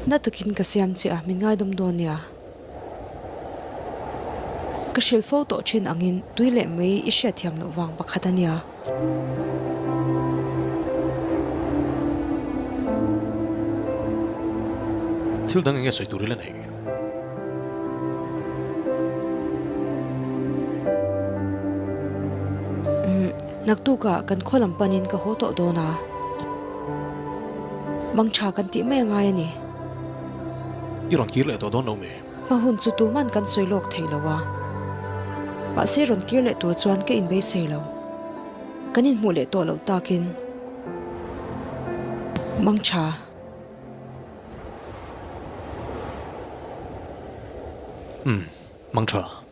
Na takin ka siam che a, min ngaidawm dawn nia. Ka hrilh fo tawh thin angin tui leh mei i hriatthiam loh vang pakhat a nia. Thil dang enge sawi tur i la nei? Umm, naktukah kan khaw lam panin ka haw tawh dawn a. Mang tha kan tih mai a ngai a ni. I rawn kir leh tawh dawn lo mi? Hma hun chu tuman kan sawi lawk thei lo a. Mahse rawn kir leh tur chuan ka inbeisei lo. Kan inhmuh leh tawh loh takin. Mang tha. Umm, mang tha.